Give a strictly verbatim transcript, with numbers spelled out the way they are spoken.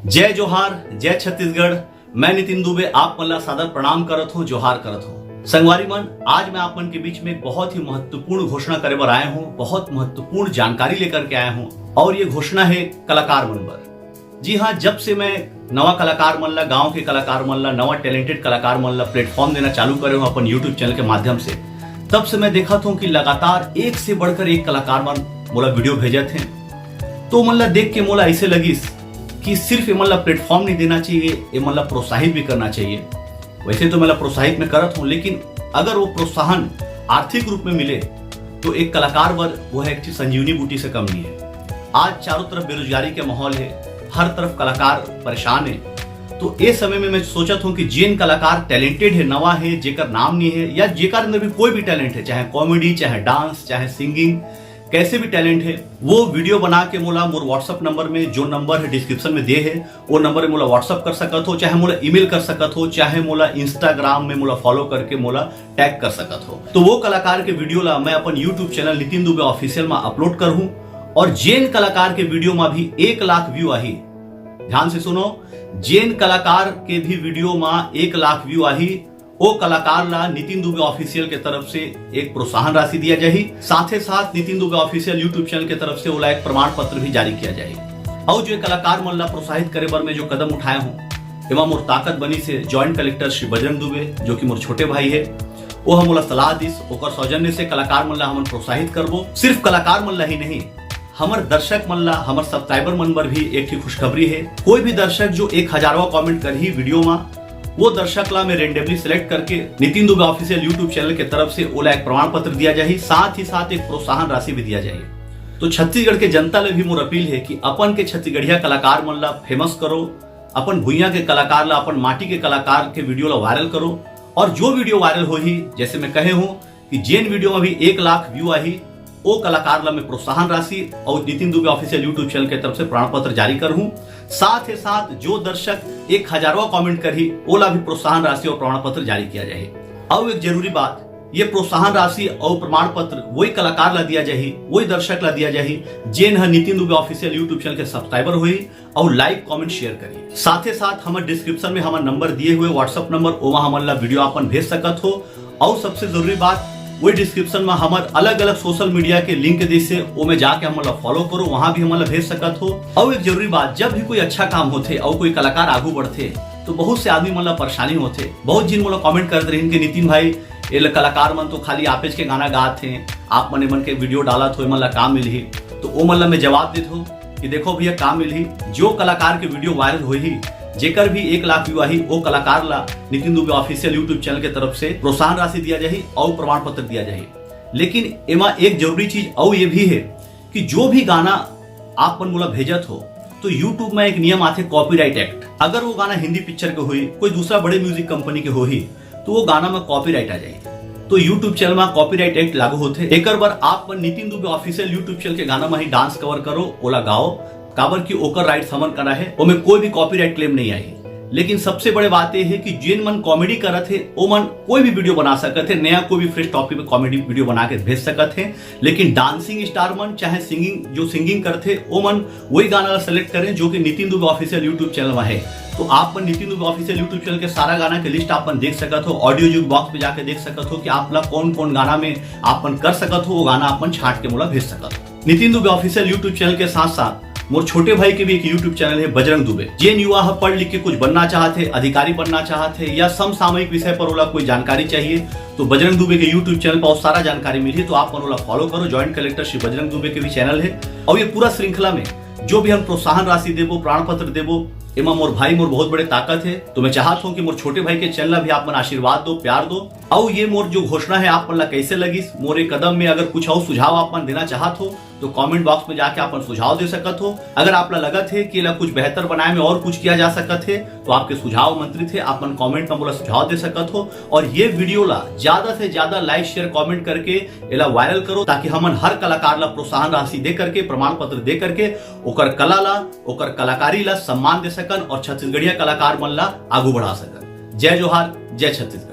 जय जोहार, जय छत्तीसगढ़। मैं नितिन दुबे आप मन ला सादर प्रणाम करत हूँ, जोहार करत हूँ। संगवारी मन, आज मैं आप मन के बीच में एक बहुत ही महत्वपूर्ण घोषणा करे बर आए हूँ, बहुत महत्वपूर्ण जानकारी लेकर के आए हूँ। और ये घोषणा है कलाकार मन बर। जी हाँ, जब से मैं नवा कलाकार मन ला, गांव के कलाकार मन ला, नवा टैलेंटेड कलाकार मन ला प्लेटफॉर्म देना चालू करे हूँ अपन यूट्यूब चैनल के माध्यम से, तब से मैं देखत हूँ कि लगातार एक से बढ़कर एक कलाकार मन मोला वीडियो भेजत हैं। तो मन ला देख के मोला ऐसे लगिस कि सिर्फ एमन ला प्लेटफॉर्म नहीं देना चाहिए, एमन ला प्रोत्साहित भी करना चाहिए। वैसे तो मैं ला प्रोत्साहित मैं करत हूँ, लेकिन अगर वो प्रोत्साहन आर्थिक रूप में मिले तो एक कलाकार बर वो है एक ठे संजीवनी बूटी से कम नहीं है। आज चारों तरफ बेरोजगारी के माहौल है, हर तरफ कलाकार परेशान है। तो ए समय में मैं सोचत हूँ कि जेन कलाकार टैलेंटेड है, नवा है, जेकर नाम नहीं है या जेकर अंदर भी कोई भी टैलेंट है, चाहे कॉमेडी, चाहे डांस, चाहे सिंगिंग, कैसे भी टैलेंट है, वो वीडियो बना के मोला मोर WhatsApp नंबर में, जो नंबर है डिस्क्रिप्शन में दिए है, वो नंबर में मोला WhatsApp कर सकत हो, चाहे मोला ईमेल कर सकत हो, चाहे मोला इंस्टाग्राम में मोला फॉलो करके मोला टैग कर सकत हो। तो वो कलाकार के वीडियो ला मैं अपन YouTube channel Nitin Dubey official में अपलोड कर हूँ। और जेन कलाकार के वीडियो में भी एक लाख व्यू आही, ध्यान से सुनो, जेन कलाकार के भी वीडियो में एक लाख व्यू आही, ओ कलाकार ला नितिन दुबे ऑफिशियल के तरफ से एक प्रोत्साहन राशि दिया जाही। साथे साथ Nitin Dubey official YouTube channel के तरफ से ओला एक प्रमाण पत्र भी जारी किया जाही। और जो कलाकार मन ला प्रोत्साहित करे बर मैं जो कदम उठाए हूँ, एमा मोर ताकत बनी से जॉइंट कलेक्टर श्री बजरंग दुबे, जो कि मोर छोटे भाई है, वो हम ओला सलाह दिस, ओकर सौजन्य से कलाकार मन ला हमन प्रोत्साहित करबो। सिर्फ कलाकार मन ला ही नहीं, हमर दर्शक मन ला, हमर सब्सक्राइबर मन बर भी एक ठे खुशखबरी है। कोई भी दर्शक जो एक हजारवा कमेंट करही वीडियो मा, वो दर्शक ला मैं रेंडमली सिलेक्ट करके Nitin Dubey official YouTube channel के तरफ से ओला एक प्रमाण पत्र दिया जाही, साथ ही साथ एक प्रोत्साहन राशि भी दिया जाही। तो छत्तीसगढ़ के जनता ले भी मोर अपील है कि अपन के छत्तीसगढ़िया कलाकार मन ला फेमस करो, अपन भुइयां के कलाकार ला, अपन माटी के कलाकार के वीडियो ला वायरल करो। और जो वीडियो वायरल होही, जैसे मैं कहे हूँ कि जेन वीडियो में भी एक लाख व्यू आही, ओ कलाकार ला मैं प्रोत्साहन राशि और Nitin Dubey official YouTube channel के तरफ से प्रमाण पत्र जारी कर हूँ। साथ ही साथ जो दर्शक एक हजारवा कमेंट करही, ओला भी प्रोत्साहन राशि और प्रमाण पत्र जारी किया जाही। और एक जरूरी बात, ये प्रोत्साहन राशि और प्रमाण पत्र वही कलाकार ला दिया जाही, वही दर्शक ला दिया जाही, जेन ह Nitin Dubey official YouTube channel के सब्सक्राइबर होही और लाइक कमेंट शेयर करिए। साथे साथ हमर डिस्क्रिप्शन में हमर नंबर दिए हुए, WhatsApp नंबर, ओमा हमन ला वीडियो अपन भेज सकत हो। और सबसे जरूरी बात, वही डिस्क्रिप्शन में हमर अलग-अलग सोशल मीडिया के लिंक दिस हे, ओमे जाके हमन ला फॉलो करो, वहां भी हमन ला भेज सकत हो। और एक जरूरी बात, जब भी कोई अच्छा काम होथे और कोई कलाकार आगू बढ़थे, तो बहुत से आदमी मन ला परेशानी होथे। बहुत झिन मोला कमेंट करत रहिन कि नितिन भाई, ये ल-, कलाकार मन तो खाली आपेच के गाना गात हे, आप मन एमन के वीडियो डालत हो, एमन ला का मिलही? तो ओ मन ला मैं जवाब देत हूँ कि देखो भैया, का मिलही, जो कलाकार के वीडियो वायरल होही, जेकर भी एक लाख व्यू आही, ओ कलाकार ला Nitin Dubey official YouTube channel के तरफ से प्रोत्साहन राशि दिया जाही और प्रमाण पत्र दिया जाही। लेकिन एमा एक जरूरी चीज और ये भी है कि जो भी गाना आप मन मोला भेजत हो, तो यूट्यूब में एक नियम आथे, कॉपीराइट एक्ट। अगर वो गाना हिंदी पिक्चर के होही, कोई दूसरा बड़े म्यूजिक कंपनी के होही, तो वो गाना में कॉपीराइट आ जाही। तो यूट्यूब चैनल में कॉपीराइट एक्ट लागू होथे। एकर बर आप मन Nitin Dubey official YouTube channel के गाना में ही डांस कवर करो, ओला गाओ, काबर कि ओकर राइट्स हमन करा है, ओमे कोई भी कॉपीराइट क्लेम नहीं आई। लेकिन सबसे बड़े बात ये है कि जेन मन कॉमेडी करत हे, ओ मन कोई भी वीडियो बना सकत हे, नया कोई भी फ्रेश टॉपिक पे कॉमेडी वीडियो बना के भेज सकत हे। लेकिन डांसिंग स्टार मन, चाहे सिंगिंग, जो सिंगिंग करथे, ओ मन वही गाना ला सेलेक्ट करें जो कि Nitin Dubey official YouTube channel में है। तो आप मन Nitin Dubey official YouTube channel के सारा गाना के लिस्ट आप मन देख सकत हो, ऑडियो जूक बॉक्स पे जाके देख सकत हो कि आप ला कौन कौन गाना में आप मन कर सकत हो, वो गाना आप मन छांट के मोला भेज सकत हो। Nitin Dubey official YouTube channel के साथ साथ मोर छोटे भाई के भी एक यूट्यूब चैनल है बजरंग दुबे। जेन युवा ह पढ़ लिख के कुछ बनना चाहत हे, अधिकारी बनना चाहत हे या समसामयिक विषय पर ओला कोई जानकारी चाहिए, तो बजरंग दुबे के यूट्यूब चैनल पर सारा जानकारी मिलही। तो आप मन ओला फॉलो करो, जॉइंट कलेक्टर श्री बजरंग दुबे के भी चैनल है। और ये पूरा श्रृंखला में जो भी हम प्रोत्साहन राशि देबो, प्रमाण पत्र देबो, एमा मोर भाई मोर बहुत बड़े ताकत है। तो मैं चाहत हूँ कि मोर छोटे भाई के चैनल ला भी आप मन आशीर्वाद दो, प्यार दो। और ये मोर जो घोषणा है आप मन ला कैसे लगिस, मोर एक कदम में अगर कुछ और सुझाव आप मन देना चाहत हो, तो कमेंट बॉक्स में जाके आप मन सुझाव दे सकत हो। अगर आप ला लगत है कि एला कुछ बेहतर बनाए में और कुछ किया जा सकत है, तो आपके सुझाव आमंत्रित है, आप मन कमेंट में मोला सुझाव दे सकत हो। और ये वीडियो ला ज्यादा से ज्यादा लाइक, शेयर, कमेंट करके एला वायरल करो, ताकि हमन हर कलाकार ला प्रोत्साहन राशि दे करके, प्रमाण पत्र दे करके ओकर कला ला, ओकर कलाकारी ला सम्मान दे सकन और छत्तीसगढ़िया कलाकार मन ला आगू बढ़ा सकन। जय जोहार, जय छत्तीसगढ़।